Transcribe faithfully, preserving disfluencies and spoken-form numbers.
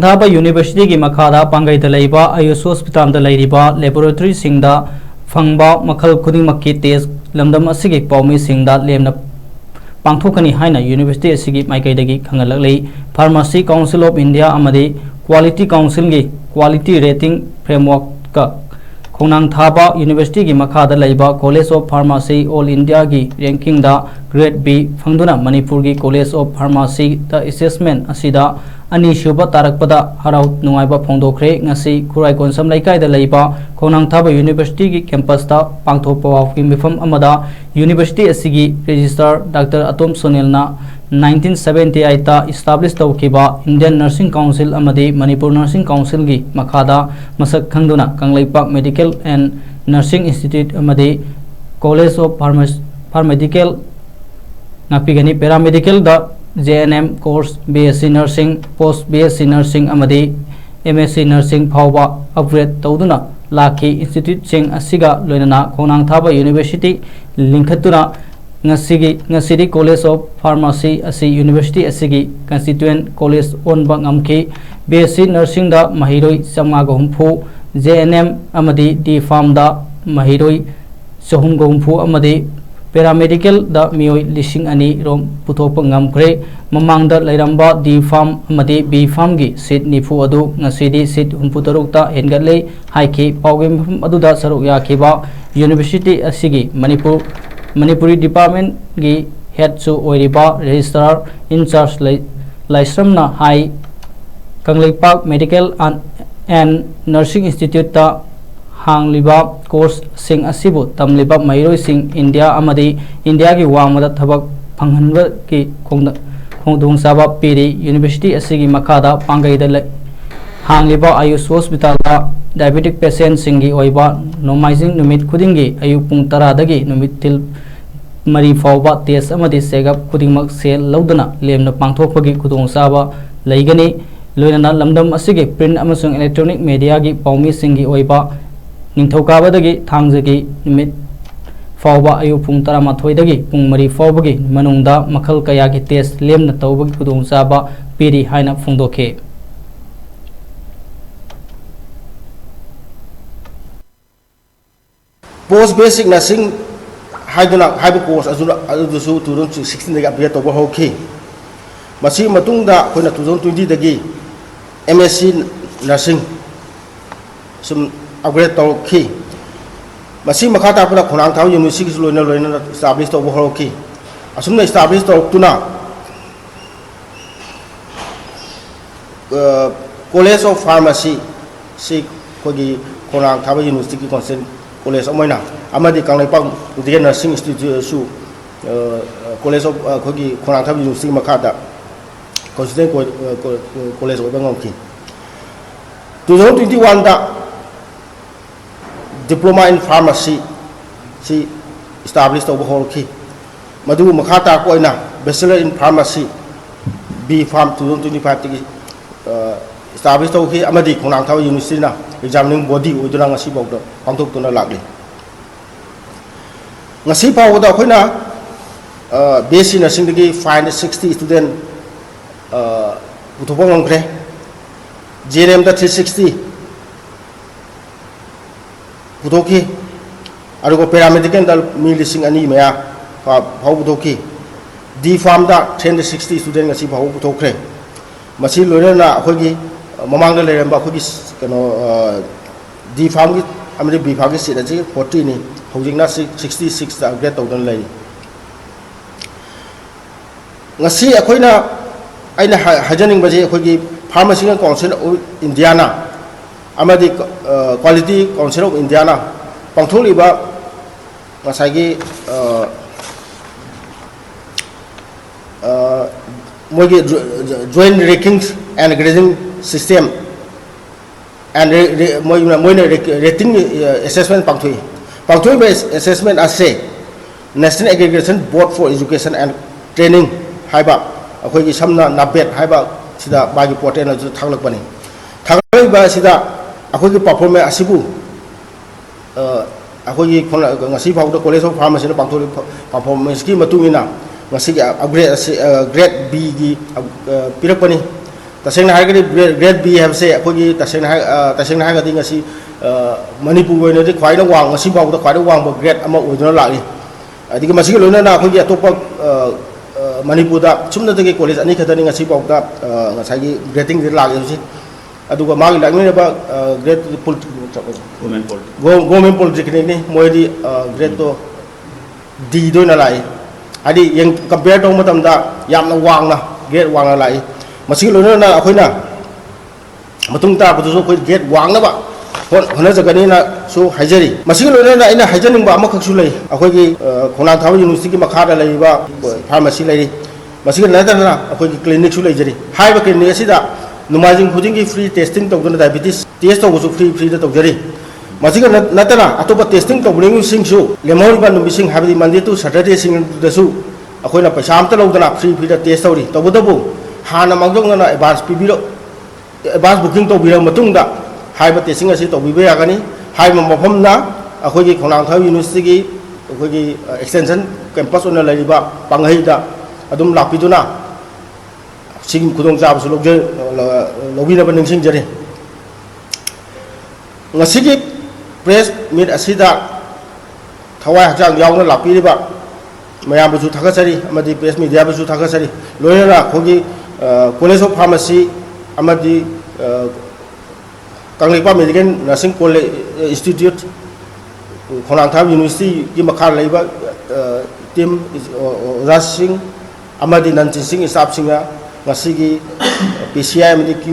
ꯈꯣꯡꯊꯥꯕ ꯌꯨꯅꯤꯚꯔꯁꯤꯇꯤꯒꯤ ꯃꯈꯥꯗ ꯄꯥꯡꯒꯩꯗ ꯂꯩꯕ ꯑꯌꯨꯁ ꯍꯣꯁꯄꯤꯇꯥꯜꯗ ꯂꯩꯔꯤꯕ ꯂꯦꯕꯣꯔꯦꯇꯣꯔꯤꯁꯤꯡꯗ ꯐꯪꯕ ꯃꯈꯜ ꯈꯨꯗꯤꯡꯃꯛꯀꯤ ꯇꯦꯁ ꯂꯝꯗꯝ ꯑꯁꯤꯒꯤ ꯄꯥꯎꯃꯤꯁꯤꯡꯗ ꯂꯦꯝꯅ ꯄꯥꯡꯊꯣꯛꯀꯅꯤ ꯍꯥꯏꯅ ꯌꯨꯅꯤꯚꯔꯁꯤꯇꯤ ꯑꯁꯤꯒꯤ ꯃꯥꯏꯀꯩꯗꯒꯤ ꯈꯪꯍꯜꯂꯛꯂꯤ꯫ Pharmacy Council of India ꯑꯃꯗꯤ Quality Councilꯒꯤ quality rating frameworkꯀ ꯈꯣꯡꯅꯥꯡ ꯊꯥꯕ ꯌꯨꯅꯤꯚꯔꯁꯤꯇꯤꯒꯤ ꯃꯈꯥꯗ ꯂꯩꯕ College of Pharmacy All Indiaꯒꯤ rankingꯗ grade B ꯐꯪꯗꯨꯅ ꯃꯅꯤꯄꯨꯔꯒꯤ College of Pharmacyꯗ assessment ꯑꯁꯤꯗ ꯑꯅꯤꯁꯨꯕ ꯇꯥꯔꯛꯄꯗ ꯍꯔꯥꯎ ꯅꯨꯡꯉꯥꯏꯕ ꯐꯣꯡꯗꯣꯛꯈ꯭ꯔꯦ꯫ ꯉꯁꯤ ꯈꯨꯔꯥꯏ ꯀꯣꯟꯁꯝ ꯂꯩꯀꯥꯏꯗ ꯂꯩꯕ ꯈꯣꯡꯅꯥꯡ ꯊꯥꯕ ꯌꯨꯅꯤꯚꯔꯁꯤꯇꯤꯒꯤ campusꯇ ꯄꯥꯡꯊꯣꯛꯄ ꯍꯧꯈꯤ ꯃꯤꯐꯝ ꯑꯃꯗ ꯌꯨꯅꯤꯚꯔꯁꯤꯇꯤ ꯑꯁꯤꯒꯤ Registrar Doctor ꯑꯇꯣꯝ ꯁꯣꯅꯤꯜꯅ nineteen seventy eightꯇ establish ꯇꯧꯈꯤꯕ Indian Nursing Council ꯑꯃꯗꯤ Manipur Nursing Councilꯒꯤ ꯃꯈꯥꯗ ꯃꯁꯛ ꯈꯪꯗꯨꯅ Kangleipak Medical and Nursing Institute ꯑꯃꯗꯤ College of Pharma- Pharmaceutical ꯉꯥꯛꯄꯤꯒꯅꯤ꯫ Paramedicalꯗ J N M course, B S C Nursing, Post B S C Nursing ꯑꯃꯗꯤ M S C Nursing ꯐꯥꯎꯕ upgrade ꯇꯧꯗꯨꯅ ꯂꯥꯛꯈꯤ꯫ Instituteꯁꯤꯡ ꯑꯁꯤꯒ ꯂꯣꯏꯅꯅ ꯈꯣꯡꯅꯥꯡ ꯊꯥꯕ ꯌꯨꯅꯤꯚꯔꯁꯤꯇꯤ ꯂꯤꯡꯈꯠꯇꯨꯅ ꯉꯁꯤꯒꯤ ꯉꯁꯤꯗꯤ College of Pharmacy ꯑꯁꯤ ꯌꯨꯅꯤꯚꯔꯁꯤꯇꯤ ꯑꯁꯤꯒꯤ constituent college ꯑꯣꯟꯕ ꯉꯝꯈꯤ꯫ B S C Nursingꯗ ꯃꯍꯩꯔꯣꯏ ꯆꯥꯝꯃꯉꯥꯒ ꯍꯨꯝꯐꯨ, J N M ꯑꯃꯗꯤ D Pharmꯗ ꯃꯍꯩꯔꯣꯏ ꯆꯍꯨꯝꯒ ꯍꯨꯝꯐꯨ ꯑꯃꯗꯤ Paramedicalꯗ ꯃꯤꯑꯣꯏ ꯂꯤꯁꯤꯡ ꯑꯅꯤ ꯔꯣꯝ ꯄꯨꯊꯣꯛꯄ ꯉꯝꯈ꯭ꯔꯦ꯫ ꯃꯃꯥꯡꯗ ꯂꯩꯔꯝꯕ D Pharm ꯑꯃꯗꯤ B Pharmꯒꯤ seat ꯅꯤꯐꯨ ꯑꯗꯨ ꯉꯁꯤꯗꯤ seat ꯍꯨꯝꯐꯨ ꯇꯔꯨꯛꯇ ꯍꯦꯟꯒꯠꯂꯦ ꯍꯥꯏꯈꯤ꯫ ꯄꯥꯎꯒꯤ ꯃꯐꯝ ꯑꯗꯨꯗ ꯁꯔꯨꯛ ꯌꯥꯈꯤꯕ ꯌꯨꯅꯤꯚꯔꯁꯤꯇꯤ ꯑꯁꯤꯒꯤ ꯃꯅꯤꯄꯨꯔ Manipuri Departmentꯒꯤ headꯁꯨ ꯑꯣꯏꯔꯤꯕ Registrar in charge ꯂꯩ- ꯂꯥꯏꯁ꯭ꯔꯝꯅ ꯍꯥꯏ, ꯀꯪꯂꯩꯄꯥꯛ Medical and Nursing Instituteꯇ ꯍꯥꯡꯂꯤꯕ courseꯁꯤꯡ ꯑꯁꯤꯕꯨ ꯇꯝꯂꯤꯕ ꯃꯍꯩꯔꯣꯏꯁꯤꯡ ꯏꯟꯗꯤꯌꯥ ꯑꯃꯗꯤ ꯏꯟꯗꯤꯌꯥꯒꯤ ꯋꯥꯡꯃꯗ ꯊꯕꯛ ꯐꯪꯍꯟꯕꯒꯤ ꯈꯣꯡꯗ- ꯈꯨꯗꯣꯡꯆꯥꯕ ꯄꯤꯔꯤ꯫ ꯌꯨꯅꯤꯚꯔꯁꯤꯇꯤ ꯑꯁꯤꯒꯤ ꯃꯈꯥꯗ ꯄꯥꯡꯒꯩꯗ ꯂꯩ- ꯍꯥꯡꯂꯤꯕ ꯑꯌꯨꯁ ꯍꯣꯁꯄꯤꯇꯥꯜꯗ diabetic patientꯁꯤꯡꯒꯤ ꯑꯣꯏꯕ ꯅꯣꯡꯃꯥꯏꯖꯤꯡ ꯅꯨꯃꯤꯠ ꯈꯨꯗꯤꯡꯒꯤ ꯑꯌꯨꯛ ꯄꯨꯡ ꯇꯔꯥꯗꯒꯤ ꯅꯨꯃꯤꯠ ꯊꯤꯜ ꯃꯔꯤ ꯐꯥꯎꯕ test ꯑꯃꯗꯤ check up ꯈꯨꯗꯤꯡꯃꯛ ꯁꯦꯜ ꯂꯧꯗꯅ ꯂꯦꯝꯅ ꯄꯥꯡꯊꯣꯛꯄꯒꯤ ꯈꯨꯗꯣꯡꯆꯥꯕ ꯂꯩꯒꯅꯤ꯫ ꯂꯣꯏꯅꯅ ꯂꯝꯗꯝ ꯑꯁꯤꯒꯤ print ꯑꯃꯁꯨꯡ electronic mediaꯒꯤ ꯄꯥꯎꯃꯤꯁꯤꯡꯒꯤ ꯑꯣꯏꯕ ꯅꯤꯡꯊꯧꯀꯥꯕꯗꯒꯤ ꯊꯥꯡꯖꯒꯤ ꯅꯨꯃꯤꯠ ꯐꯥꯎꯕ ꯑꯌꯨꯛ ꯄꯨꯡ ꯇꯔꯥꯃꯥꯊꯣꯏꯗꯒꯤ ꯄꯨꯡ ꯃꯔꯤ ꯐꯥꯎꯕꯒꯤ ꯃꯅꯨꯡꯗ ꯃꯈꯜ ꯀꯌꯥꯒꯤ test ꯂꯦꯝꯅ ꯇꯧꯕꯒꯤ ꯈꯨꯗꯣꯡꯆꯥꯕ ꯄꯤꯔꯤ ꯍꯥꯏꯅ ꯐꯣꯡꯗꯣꯛꯈꯤ꯫ Post basic nursing ꯍꯥꯏꯗꯨꯅ ꯍꯥꯏꯕ course ꯑꯗꯨꯅ ꯑꯗꯨꯗꯨꯁꯨ two thousand sixteen ꯗꯒꯤ upgrade ꯇꯧꯕ ꯍꯧꯔꯛꯈꯤ꯫ ꯃꯁꯤꯒꯤ ꯃꯇꯨꯡꯗ ꯑꯩꯈꯣꯏꯅ two thousand twenty ꯗꯒꯤ M S C nursing ꯁꯨꯝ upgrade ꯇꯧꯔꯛꯈꯤ꯫ ꯃꯁꯤ ꯃꯈꯥ ꯇꯥꯔꯛꯄꯗ ꯈꯣꯡꯅꯥꯡ ꯊꯥꯕ university ꯒꯤꯁꯨ ꯂꯣꯏꯅ ꯂꯣꯏꯅꯅ establish ꯇꯧꯕ ꯍꯧꯔꯛꯈꯤ꯫ ꯑꯁꯨꯝꯅ establish ꯇꯧꯔꯛꯇꯨꯅ College of Pharmacy ꯁꯤ ꯑꯩꯈꯣꯏꯒꯤ ꯈꯣꯡꯅꯥꯡ ꯊꯥꯕ university ꯒꯤ constituent college ꯑꯃ ꯑꯣꯏꯅ ꯑꯃꯗꯤ ꯀꯪꯂꯩꯄꯥꯛ Medical Nursing Institute ꯁꯨ College of ꯑꯩꯈꯣꯏꯒꯤ ꯈꯣꯡꯅꯥꯡ ꯊꯥꯕ university ꯒꯤ ꯃꯈꯥꯗ constituent college ꯑꯣꯏꯕ ꯉꯝꯈꯤ꯫ Two thousand twenty one the Diploma in Pharmacy ꯁꯤ establish ꯇꯧꯕ ꯍꯧꯔꯛꯈꯤ꯫ ꯃꯗꯨ ꯃꯈꯥ ꯇꯥꯔꯛꯄ ꯑꯣꯏꯅ Bachelor in Pharmacy, B Pharm two thousand twenty five ꯇꯒꯤ establish ꯇꯧꯈꯤ ꯑꯃꯗꯤ ꯈꯣꯡꯅꯥꯡ ꯊꯥꯕ university ꯅ examining body ꯑꯣꯏꯗꯨꯅ ꯉꯁꯤꯐꯥꯎꯗ ꯄꯥꯡꯊꯣꯛꯇꯨꯅ ꯂꯥꯛꯂꯤ꯫ ꯉꯁꯤ ꯐꯥꯎꯕꯗ ꯑꯩꯈꯣꯏꯅ B S C nursing ꯗꯒꯤ five hundred sixty student ꯄꯨꯊꯣꯛꯄ ꯉꯝꯈ꯭ꯔꯦ꯫ G N M ꯗ three sixty ꯄꯨꯊꯣꯛꯈꯤ꯫ ꯑꯗꯨꯒ paramedical ꯗ ꯃꯤ ꯂꯤꯁꯤꯡ ꯑꯅꯤ ꯃꯌꯥ ꯐꯥꯎ ꯄꯨꯊꯣꯛꯈꯤ꯫ D Pharm ꯗ three hundred sixty student ꯉꯁꯤ ꯐꯥꯎꯕ ꯄꯨꯊꯣꯛꯈ꯭ꯔꯦ꯫ ꯃꯁꯤ ꯂꯣꯏꯅꯅ ꯑꯩꯈꯣꯏꯒꯤ ꯃꯃꯥꯡꯗ ꯂꯩꯔꯝꯕ ꯑꯩꯈꯣꯏꯒꯤ ꯀꯩꯅꯣ D Pharm ꯒꯤ ꯑꯃꯗꯤ B Pharm ꯒꯤ seat ꯑꯁꯤ forty ꯅꯤ꯫ ꯍꯧꯖꯤꯛꯅ sixty six ꯇ upgrade ꯇꯧꯗꯨꯅ ꯂꯩꯔꯤ꯫ ꯉꯁꯤ ꯑꯩꯈꯣꯏꯅ ꯑꯩꯅ ꯍꯥꯏꯖꯅꯤꯡꯕꯁꯤ ꯑꯩꯈꯣꯏꯒꯤ Pharmaceutical Council of India ꯅ ꯑꯃꯗꯤ Quality Council of India ꯅ ꯄꯥꯡꯊꯣꯛꯂꯤꯕ ꯉꯁꯥꯏꯒꯤ ꯃꯣꯏꯒꯤ Joint Ranking and Grading System and ꯃꯣꯏꯅ ꯃꯣꯏꯅ rating assessment ꯄꯥꯡꯊꯣꯛꯏ꯫ ꯄꯥꯡꯊꯣꯛꯏꯕ assessment ꯑꯁꯦ National Accreditation Board for Education and Training ꯍꯥꯏꯕ ꯑꯩꯈꯣꯏꯒꯤ ꯁꯝꯅ NABET ꯍꯥꯏꯕ ꯁꯤꯗ ꯃꯥꯒꯤ portal ꯑꯗꯨꯗ ꯊꯥꯒꯠꯂꯛꯄꯅꯤ꯫ ꯊꯥꯒꯠꯂꯛꯂꯤꯕ ꯑꯁꯤꯗ ꯑꯩꯈꯣꯏꯒꯤ performance ꯑꯁꯤꯕꯨ ꯑꯩꯈꯣꯏꯒꯤ ꯉꯁꯤ ꯐꯥꯎꯕꯗ College of Pharmacy ꯅ ꯄꯥꯡꯊꯣꯛꯂꯤꯕ performance ꯀꯤ ꯃꯇꯨꯡ ꯏꯟꯅ ꯉꯁꯤꯒꯤ upgrade ꯑꯁꯤ grade B ꯒꯤ ꯄꯤꯔꯛꯄꯅꯤ꯫ ꯇꯁꯦꯡꯅ ꯍꯥꯏꯔꯒꯗꯤ grade, grade B ꯍꯥꯏꯕꯁꯦ ꯑꯩꯈꯣꯏꯒꯤ ꯇꯁꯦꯡꯅ ꯍꯥꯏ-, ꯑ, ꯇꯁꯦꯡꯅ ꯍꯥꯏꯔꯒꯗꯤ ꯉꯁꯤ, ꯑ, ꯃꯅꯤꯄꯨꯔꯒꯤ ꯑꯣꯏꯅꯗꯤ ꯈ꯭ꯋꯥꯏꯗꯒꯤ ꯋꯥꯡ-, ꯉꯁꯤ ꯐꯥꯎꯕꯗ ꯈ꯭ꯋꯥꯏꯗꯒꯤ ꯋꯥꯡꯕ grade ꯑꯃ ꯑꯣꯏꯗꯨꯅ ꯂꯥꯛꯂꯤ꯫ ꯑꯗꯒꯤ ꯃꯁꯤꯒ ꯂꯣꯏꯅꯅ ꯑꯩꯈꯣꯏꯒꯤ ꯑꯇꯣꯞꯄ, ꯑ, ꯑ, ꯃꯅꯤꯄꯨꯔꯗ ꯁꯨꯞꯅꯇꯒꯤ college ꯑꯅꯤ ꯈꯛꯇꯅꯤ ꯉꯁꯤ ꯐꯥꯎꯕꯗ, ꯑ, ꯉꯁꯥꯏꯒꯤ gradingꯗ ꯂꯥꯛꯂꯤꯕꯁꯤ꯫ ꯑꯗꯨꯒ ꯃꯥꯒꯤ ꯂꯥꯛꯃꯤꯟꯅꯕ, ꯑ, grade ꯄꯨꯜ-, Government Poly-, Go-, Government Polytechnicꯅꯤ, ꯃꯣꯏꯗꯤ, ꯑ, gradeꯇꯣ Dꯗ ꯑꯣꯏꯅ ꯂꯥꯛꯏ꯫ ꯍꯥꯏꯗꯤ ꯌꯦꯡ-, compare ꯇꯧꯕ ꯃꯇꯝꯗ ꯌꯥꯝꯅ ꯋꯥꯡꯅ, grade ꯋꯥꯡꯅ ꯂꯥꯛꯏ꯫ ꯃꯁꯤꯒ ꯂꯣꯏꯅꯅ ꯑꯩꯈꯣꯏꯅ ꯃꯇꯨꯡ ꯇꯥꯔꯛꯄꯗꯁꯨ ꯑꯩꯈꯣꯏ grade ꯋꯥꯡꯅꯕ ꯍꯣꯠ-, ꯍꯣꯠꯅꯖꯒꯅꯤꯅꯁꯨ ꯍꯥꯏꯖꯔꯤ꯫ ꯃꯁꯤꯒ ꯂꯣꯏꯅꯅ ꯑꯩꯅ ꯍꯥꯏꯖꯅꯤꯡꯕ ꯑꯃꯈꯛꯁꯨ ꯂꯩ꯫ ꯑꯩꯈꯣꯏꯒꯤ, ꯑ, ꯈꯣꯡꯅꯥꯡ ꯊꯥꯕ universityꯒꯤ ꯃꯈꯥꯗ ꯂꯩꯔꯤꯕ pharmacy ꯂꯩꯔꯤ꯫ ꯃꯁꯤꯒ ꯅꯠꯇꯅ ꯑꯩꯈꯣꯏꯒꯤ clinicꯁꯨ ꯂꯩꯖꯔꯤ꯫ ꯍꯥꯏꯔꯤꯕ clinic ꯑꯁꯤꯗ ꯅꯣꯡꯃꯥꯏꯖꯤꯡ ꯈꯨꯗꯤꯡꯒꯤ free testing ꯇꯧꯗꯨꯅ diabetes test ꯇꯧꯕꯁꯨ free, freeꯗ ꯇꯧꯖꯔꯤ꯫ ꯃꯁꯤꯒ ꯅꯠ-, ꯅꯠꯇꯅ ꯑꯇꯣꯞꯄ testing ꯇꯧꯕꯁꯤꯡꯁꯨ ꯂꯦꯝꯍꯧꯔꯤꯕ ꯅꯨꯃꯤꯠꯁꯤꯡ, ꯍꯥꯏꯕꯗꯤ Monday to Saturdayꯁꯤꯡꯗꯁꯨ ꯑꯩꯈꯣꯏꯅ ꯄꯩꯁꯥ ꯑꯝꯇ ꯂꯧꯗꯅ free, freeꯗ test ꯇꯧꯔꯤ꯫ ꯇꯧꯕꯇꯕꯨ ꯍꯥꯟꯅ ꯃꯥꯡꯖꯧꯅꯅ advance ꯄꯤꯕꯤꯔꯛ-, advance booking ꯇꯧꯕꯤꯔꯕ ꯃꯇꯨꯡꯗ ꯍꯥꯏꯔꯤꯕ testing ꯑꯁꯤ ꯇꯧꯕꯤꯕ ꯌꯥꯒꯅꯤ꯫ ꯍꯥꯏꯔꯤꯕ ꯃꯐꯝꯅ ꯑꯩꯈꯣꯏꯒꯤ ꯈꯣꯡꯅꯥꯡ ꯊꯥꯕ universityꯒꯤ ꯑꯩꯈꯣꯏꯒꯤ, ꯑ, extension campus ꯑꯣꯏꯅ ꯂꯩꯔꯤꯕ ꯄꯥꯡꯍꯩꯗ ꯑꯗꯨꯝ ꯂꯥꯛꯄꯤꯗꯨꯅ ꯁꯤꯒꯤ ꯈꯨꯗꯣꯡꯆꯥꯕꯁꯨ ꯂꯧꯖ-, ꯂꯧꯕꯤꯅꯕ ꯅꯤꯡꯁꯤꯡꯖꯔꯤ꯫ ꯉꯁꯤꯒꯤ press meet ꯑꯁꯤꯗ ꯊꯋꯥꯏ ꯍꯛꯆꯥꯡ ꯌꯥꯎꯅ ꯂꯥꯛꯄꯤꯔꯤꯕ ꯃꯌꯥꯝꯕꯨꯁꯨ ꯊꯥꯒꯠꯆꯔꯤ, ꯑꯃꯗꯤ press mediaꯕꯨꯁꯨ ꯊꯥꯒꯠꯆꯔꯤ꯫ ꯂꯣꯏꯅꯅ ꯑꯩꯈꯣꯏꯒꯤ, ꯑ, College of Pharmacy ꯑꯃꯗꯤ, ꯑ, ꯀꯪꯂꯩꯄꯥꯛ Medical Nursing College, ꯑ, Institute, ꯈꯣꯡꯅꯥꯡꯊꯥꯡ universityꯒꯤ ꯃꯈꯥ ꯂꯩꯕ, ꯑ, team, ꯑ, ꯑꯣꯖꯥꯁꯤꯡ ꯑꯃꯗꯤ non teaching staffꯁꯤꯡꯅ ꯉꯁꯤꯒꯤ P C I ꯑꯃꯗꯤ Q